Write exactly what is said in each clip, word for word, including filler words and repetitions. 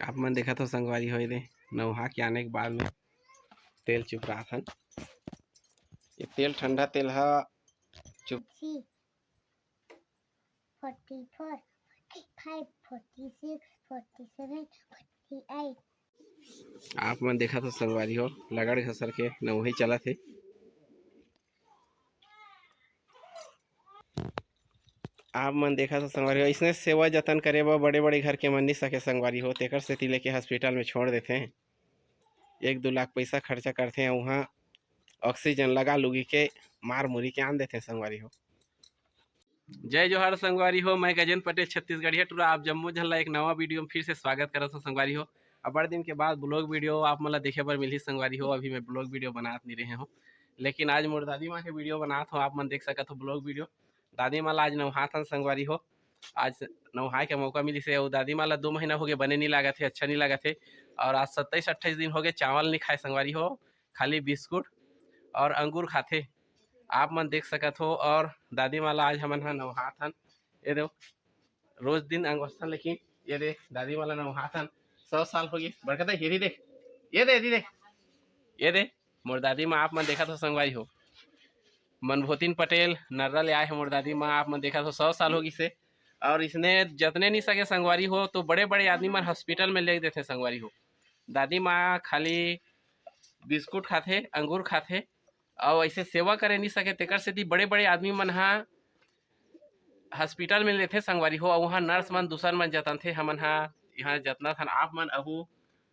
आप मन देखत हो संगवारी हो, ये दे नहा के आने के बाद में तेल चुपरात हन। ये तेल, ठंडा तेल ह चुप forty four, forty five, forty six, forty seven, forty eight. आप मन देखत हो संगवारी हो, लगड़ घसर के नवही चलत हे। आप मन देखत हो संगवारी हो, इसने सेवा जतन करे बर बड़े-बड़े घर के मन नी सके संगवारी हो, तेकर सेती लेके हॉस्पिटल में छोड़ देथे। एक दू लाख पैसा खर्चा करथे, उहाँ ऑक्सीजन लगा लुगी के मार मुरी के आन देथे संगवारी हो। जय जोहार संगवारी हो, मैं गजेंद्र पटेल छत्तीसगढ़िया टूरा, आप जम्मो झन ला एक नवा वीडियो में फिर से स्वागत करत हो संगवारी हो। अब्बड़ दिन के बाद ब्लॉग वीडियो आप मन ला देखे बर मिलही संगवारी हो। अभी मैं ब्लॉग वीडियो बनात नहीं रहे हो, लेकिन आज मोर दादी माँ के वीडियो बनात हो। आप मन देख सकत हो ब्लॉग वीडियो। दादी माँ ला आज नवहात हन संगवारी हो, आज नवहाए के मौका मिलिस हे। अउ दादी माँ ला दो महीना होगे, बने नहीं लागत हे, अच्छा नहीं लागत हे। और आज सत्ताईस अट्ठाईस दिन होगे, चावल नहीं खाए संगवारी हो, खाली बिस्कुट और अंगूर खाथे। आप मन देख सकत हो। और दादी माँ ला आज हमन ह नवहात हन, ये दे रोज दिन अंगोस्था, लेकिन ये दे दादी माँ ला नवहात हन। सौ साल होगे, बड़का दे, ये दे, ये दे, ये दे, ये दे मोर दादी माँ। आप मन देखत हो संगवारी हो, मनभोतिन पटेल नर्रा ले आए हे मोर दादी माँ। आप मन देखत हो, सौ साल होगिस हे। और इसने जतने नहीं सके संगवारी हो, तो बड़े-बड़े आदमी मन हॉस्पिटल में ले देथे संगवारी हो। दादी माँ खाली बिस्कुट खाथे, अंगूर खाथे, अउ ऐसे सेवा करे नहीं सके, तेकर सेती बड़े-बड़े आदमी मन ह हॉस्पिटल में लेथे संगवारी हो। अउ वहाँ नर्स मन दूसर मन जतनथे, हमन ह यहाँ जतना थन। आप मन अहू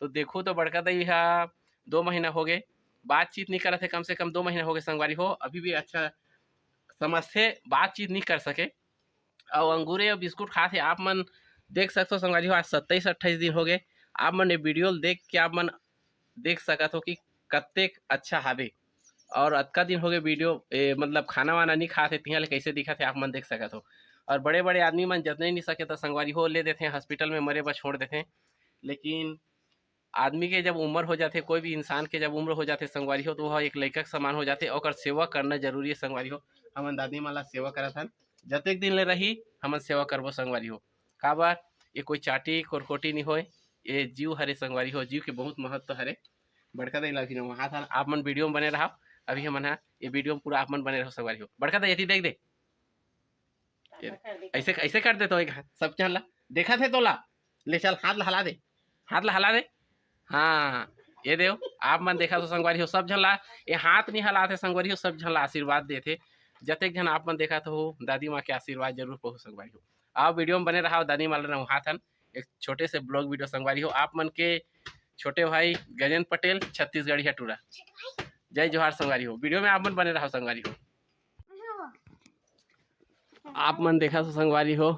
तो देखू, तो बड़का दई ह दो महीना होगे, बातचीत नहीं करत हे, कम से कम दो महीना होगे संगवारी हो, अभी भी अच्छा समझथे, बातचीत नहीं कर सके। अउ अंगूरे अउ बिस्कुट खात हे। आप मन देख सकथो संगवारी हो, आज सत्ताईस अट्ठाईस दिन होगे। आप मन ये वीडियो ल देख के आप मन देख सकत हो कि कतेक अच्छा हावे। और अतका दिन होगे वीडियो, ए, मतलब खाना वाना नहीं खात हे, तिहाँ ले कैसे दिखत हे आप मन देख सकत हो। और बड़े-बड़े आदमी मन जतने नहीं सके त संगवारी हो ले देथे हॉस्पिटल में, मरे बर छोड़ देथे। लेकिन आदमी के जब उम्र हो जाथे, कोई भी इंसान के जब उम्र हो जाथे संगवारी हो, तो वह एक लइका के समान हो जाथे। ओकर सेवा करना जरूरी है संगवारी हो। हमन दादी माँ ला सेवा करत हन, जतेक दिन ले रही हमन सेवा करबो संगवारी हो। काबर ये कोई चाटी कोरकोटी नहीं होय, ये जीव हरे संगवारी हो, जीव के बहुत महत्व हरे। बड़का दाई ला भी नवहात हन, आप मन वीडियो में बने रहो। अभी हमन ह ये वीडियो में पूरा आप मन बने रहो संगवारी हो। बड़का दाई एती देख दे, ये ऐसे, ऐसे कर देता हूँ एक हाथ, सब झन ला देखत हे तोला। ले चल, हाथ ला हला दे, हाथ ला हला दे। हाँ, ये देव, आप मन देखत हो संगवारी हो, सब झन ला। ये हाथ नहीं हलात हे संगवारी हो, सब झन ला आशीर्वाद देत हे। जतेक झन आप मन देखत हो, दादी माँ के आशीर्वाद जरूर पाहू संगवारी हो। आओ वीडियो में बने रहो, दादी माँ ला नवहात हन। एक छोटे से ब्लॉग वीडियो संगवारी हो, आप मन के छोटे भाई गजेंद्र पटेल, छत्तीसगढ़िया टूरा। जय जोहार संगवारी हो, वीडियो में आप मन बने रहो संगवारी हो। आप मन देखत हो संगवारी हो,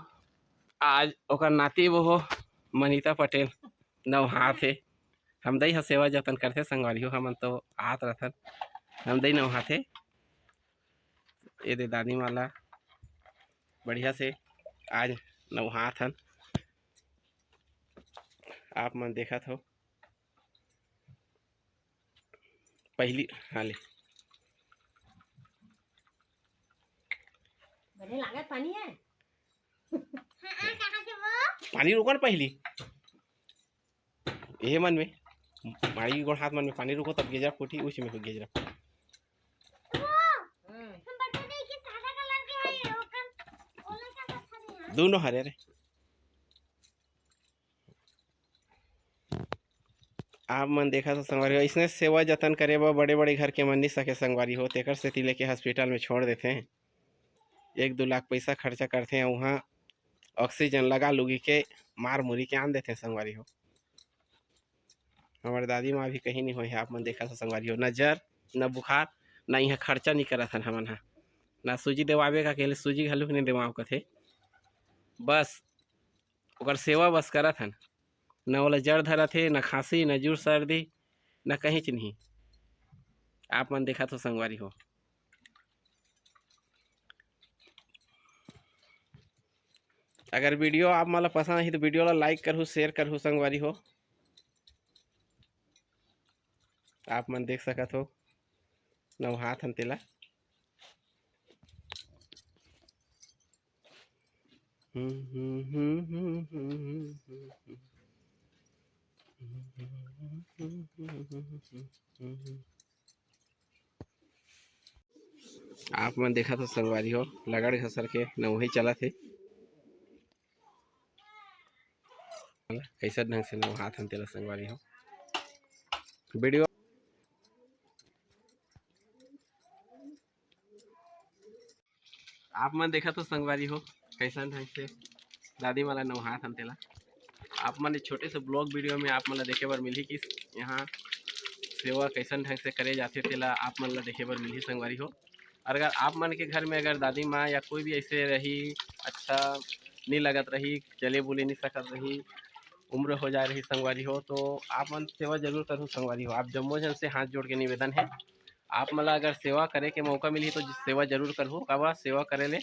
आज ओकर नाती वो हो मनीता पटेल नवहात हे। हम दई ह सेवा जतन करथे संगवारी हो, हमन तो आत रथन। हम दई नवहात हे, ये दे दादी माँ ला बढ़िया से आज नवहात हन। आप मन देखत हो पहली, हाँ ले। बने लागत पानी है। हाँ, कहाँ से वो? पानी रुको ना पहली। ये मन में, माड़ी गोड़ हाथ मन में पानी रुको, तब गेजरा फूटी, उसी में हो गेजरा फूटी। वो, हम्म। हम बता दें कि सादा कलर के है, ओकर, ओला का कथा नहीं है। दोनों हरे रे। आप मन देखत हो संगवारी हो, इसने सेवा जतन करे बर बड़े-बड़े घर के मन नहीं सके संगवारी हो, तेकर सेती लेके हॉस्पिटल में छोड़ देथे। एक दू लाख पैसा खर्चा करथे, उहाँ ऑक्सीजन लगा लुगी के मार मुरी के आन देथे संगवारी हो। हमर दादी माँ भी कहीं नहीं होय हे, आप मन देखत हो संगवारी हो, न जर, न बुखार, न इहाँ खर्चा नहीं करत हन हमन ह, न सूजी देवावे का केले, सूजी घलुक नहीं देवाव कथे। बस ओकर सेवा बस करत हन, न ओला जर धरत हे, न खांसी, न जुर सर्दी, न कहींच नहीं। आप मन देखत हो संगवारी हो। अगर वीडियो आप मन ला पसंद आही तो वीडियो ला लाइक करहू, शेयर करहू संगवारी हो। आप मन देख सकत हो, नवहात हन तेला। हम्म, हम्म, हम्म, हम्म, हम्म, हम्म, हम्म। आप मन देखत हो संगवारी हो, लगड़ घसर के नवही चलत हे। कइसन ढंग से नवहात हन तेला संगवारी हो। वीडियो आप मन देखत हो संगवारी हो, कइसन ढंग से दादी मन ला नवहात हन तेला। आप मन ए छोटे से ब्लॉग वीडियो में आप मन ला देखे बर मिलही कि यहाँ सेवा कइसन ढंग से करे जाथे, तेला आप मन ला देखे बर मिलही संगवारी हो। और अगर आप मन के घर में अगर दादी माँ या कोई भी ऐसे रही, अच्छा नहीं लगत रही, चले बुले नहीं सकत रही, उम्र हो जाए रही संगवारी हो, तो आप मन सेवा जरूर करहु संगवारी हो। आप जम्मो जन से हाथ जोड़ के निवेदन है, आप मन ला अगर सेवा करे के मौका मिलही तो सेवा जरूर करहु। काबर सेवा करे ले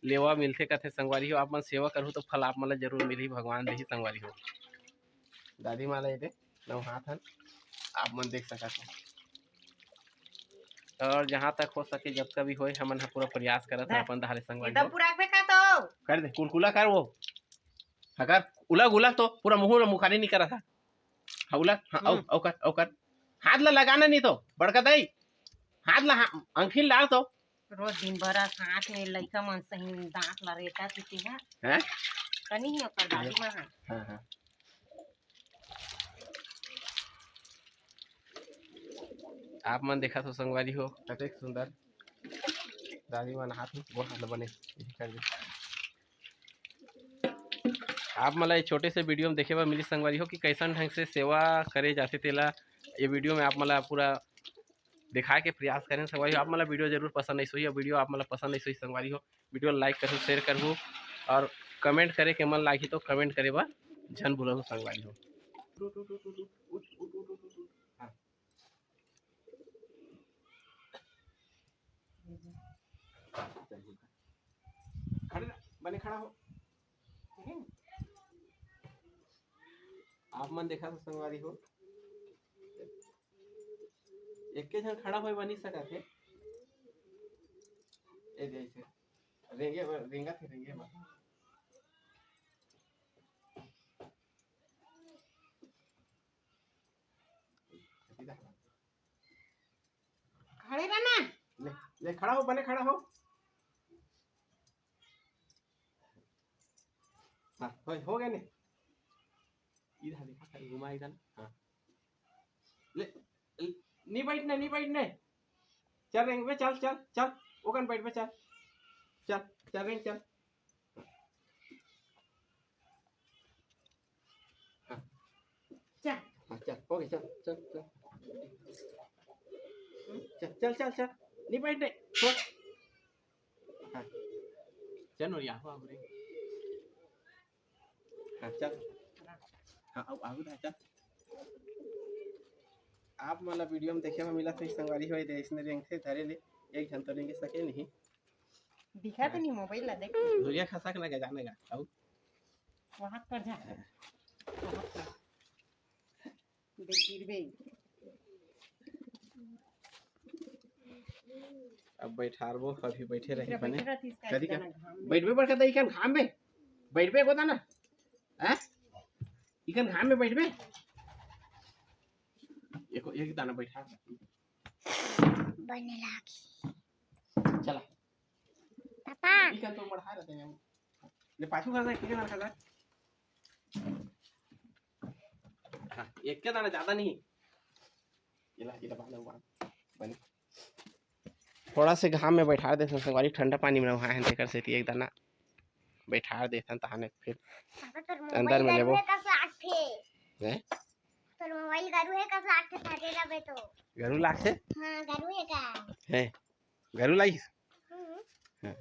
लेवा मिलथे कथे संगवारी हो। आप मन सेवा करहु तो फल आप मन ला जरूर मिलही, भगवान देही संगवारी हो। दादी माँ ला ये दे नवहात हन, आप मन देख सकत हो। और जहाँ तक हो सके, जब कभी होए, हमन ह पूरा प्रयास करत हन अपन डहार ले संगवारी हो। पूरा का तो कर दे, कुलकुला कर वो। अगर उलग उलग तो पूरा मुँह ला मुखारी नहीं करत हा। हाँ, उलग, हाँ, अउ, हम्म। अउ कर, अउ कर। हाथ ला लगाना नहीं तो, बड़का दाई। हाथ ला, हाँ, अंगठी ला डाल तो। रोज दिन भर हाथ में लइका मन सही दांत ला रेटा सीती है। हैं? कनी ही ओकर दादी माँ है। हाँ, हाँ। आप मन देखत हो संगवारी हो, कतेक सुंदर दादी मन हाथ में गोड़ हाथ ला बने कर दे। आप मन ला ये छोटे से वीडियो में देखे बर मिली संगवारी हो कि कैसन ढंग से सेवा करे जाथे तेला ये वीडियो में आप मन ला पूरा दिखाए के प्रयास करें संगवारी हो। आप मन ला वीडियो जरूर पसंद आई होही, वीडियो आप मन ला पसंद आई होही संगवारी हो, वीडियो लाइक करहु, शेयर करहु और कमेंट करे के मन लागी तो कमेंट करे बर झन भूलहु संगवारी हो। खड़े रह, बने खड़ा हो। आप मन देखा तो संगवारी हो, एक के झन खड़ा होए बनी सकत हे। ए जैसे रेंगे बर, रेंगा थे रेंगे बर। खड़े रहना। ले, ले खड़ा हो, बने खड़ा हो। हाँ, हो, हो गया ने। इधर देखा, खाली घुमा इधर। हाँ। ले, ले, नहीं बैठने, नहीं बैठने। चल रेंगबे, चल, चल, चल। ओकन बैठबे, चल। चल, चल रेंग, चल। हाँ। चल। हाँ, चल, हो गया, चल, चल, चल। चल, चल, चल, चल। नहीं बैठने, छोड़। हाँ। चल नोरिया, हो, आगू रे। हाँ, चल। हाँ, अब आगू रह, चल। आप मन ला वीडियो में देखे में मिला थे संगवारी हो, दे इसने रेंगथे धरे ले, एक झन तो रेंगे सके नहीं। दिखा तो नहीं मोबाइल ला देख। धुरिया खसक लगे जाने का, आऊ। वहाँ कर जा। वहाँ कर। देख गिरबे। अब बैठारबो, अभी बैठे रही इधर बने। बैठे रहती इसका कदी का? इतना घाम में। बैठबे बड़का दाई कन घाम में। बैठबे गोदा ना। हैं? इकन घाम में बैठबे। एको एक दाना बैठा। बने लागी। चला। पापा। इकन तो मढ़ा रहते हैं। ले पाछू खसा, इकन खसा। हाँ, एक के दाना ज्यादा नहीं। ये ला, ये ला, बांध, बांध। बने। थोड़ा से घाम में बैठा देथन संगवारी, ठंडा पानी में नहाए हन, तेकर सेती एक दाना बैठा देथन, तहाने फिर पापा, तोर अंदर में मोबाइल लेबो। गरू हे कस लागथे? हैं? तोर मोबाइल गरू हे कस लागथे, धरे रहे तो। गरू लागथे? हाँ, गरू हे का? है। गरू लागिस? हम्म। हाँ।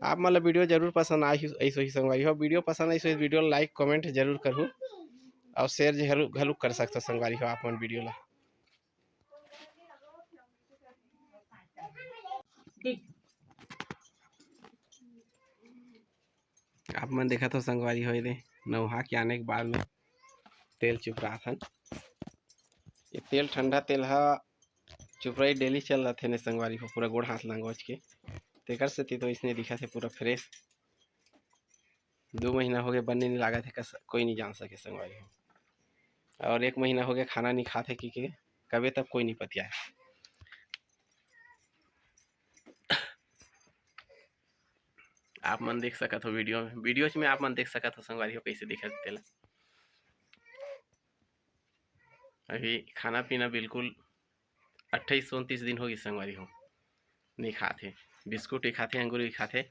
आप मन ला वीडियो जरूर पसंद आइस होही संगवारी हो। वीडियो पसंद आइस होही, वीडियो ला लाइक, कमेंट जरूर करहु और शेयर घलू, घलू कर सकता संगवारी हो आप मन वीडियो ला। आप मन देखत हो संगवारी हो, एदे नहा के आने के बाद में तेल चुपरात हन। ये तेल, ठंडा तेल ह चुपराई डेली चल रथे ने संगवारी हो, पूरा गोड़ हाथ लंगोच के। तेकर सेती तो इसने दिखत हे पूरा फ्रेश। दो महीना हो गए, बने नहीं लागत हे, कस कोई नहीं जान सके संगवारी हो। और एक महीना हो गया खाना नहीं खाते कि के, कबे तक कोई नहीं पतिया है। आप मन देख सकत हो वीडियो में, वीडियोज में आप मन देख सकत हो संगवारी हो कैसे दिखत तेला। अभी खाना पीना बिल्कुल अट्ठाईस उनतीस दिन होगी संगवारी हो, नहीं खाते, बिस्कुट ही खाते, अंगूर ही खाते।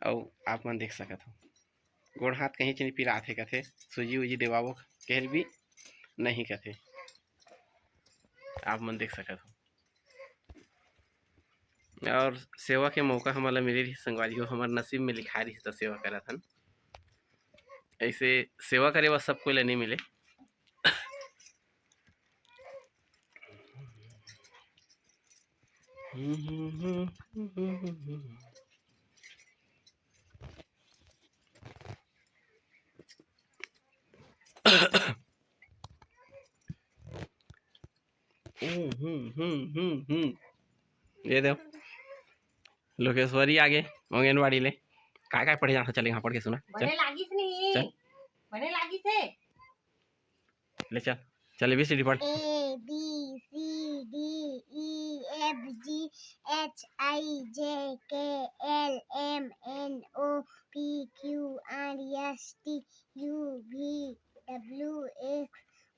अउ आप मन देख सकत हो गोड़ हाथ कहीं च नहीं पिरात हे कथे, सूजी उजी देवाबो कहल भी नहीं कथे। आप मन देख सकत हो। और सेवा के मौका हमन ला मिले रही संगवारी हो, हमर नसीब में लिखा रही त सेवा करत हन। ऐसे सेवा करे बर सब कोई ला नहीं मिले। हम्म, हम्म, हम्म, हम्म, हम्म। ये देखो, लोकेश्वरी आगे आंगनबाड़ी ले। काय काय पढ़े जाना, चल यहाँ पढ़ के सुना। चल। बने लागिस नहीं। चल। बने लागिस हे। ले चल, चल एबीसीडी पढ़। A B C D E F G H I J K L M N O P Q R S T U V W X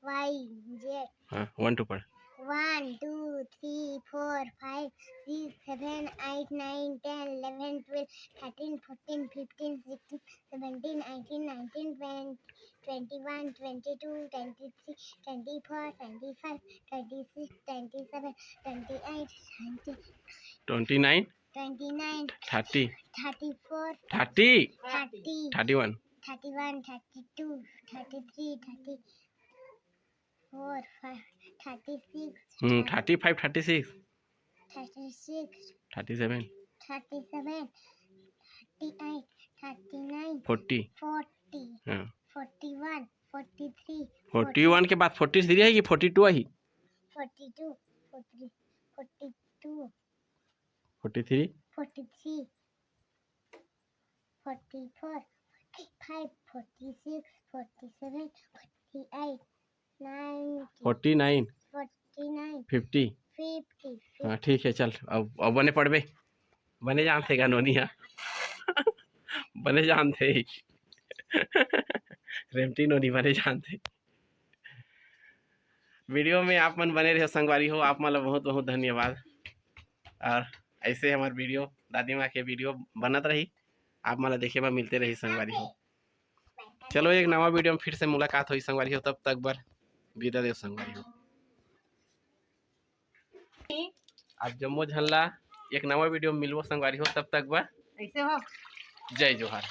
Y Z। हाँ, वन टू पढ़। One, two, three, four, five, six, seven, eight, nine, ten, eleven, twelve, thirteen, fourteen, fifteen, sixteen, seventeen, eighteen, nineteen, twenty, twenty-one, twenty-two, twenty-three, twenty-four, twenty-five, twenty-six, twenty-seven, twenty-eight, twenty, twenty nine. Twenty-nine, thirty. Thirty-four, thirty. Thirty, thirty one. Thirty-one, thirty-two, thirty-three, thirty-four, five, thirty-six, हम्म, thirty five, thirty six. Thirty-six, thirty seven. Thirty-seven, thirty-eight, thirty-nine, forty. Forty, हाँ। Forty-one, forty-three, forty वन के बाद forty three है कि forty two है? Forty-two, forty, forty-two, forty three. Forty-three, forty-four, forty-five, forty-six, forty-seven, forty-eight, ninety, forty nine. Forty-nine, fifty. Fifty, हाँ, ठीक है, चल, अब, अब बने पढ़बे, बने जानथे गा नोनी हा। बने जानथे। रेमटी नोनी बने जानथे। वीडियो में आप मन बने रहे संगवारी हो, आप मन ला बहुत बहुत धन्यवाद। और ऐसे हमर वीडियो, दादी माँ के वीडियो बनत रही, आप मन ला देखे बर मिलते रही संगवारी हो। चलो, एक नवा वीडियो में फिर से मुलाकात होई संगवारी हो, तब तक बर विदा देव संगवारी हो। आप जम्मो झन ला एक नवा वीडियो में मिलबो संगवारी हो, तब तक बर ऐसे हो। जय जोहार।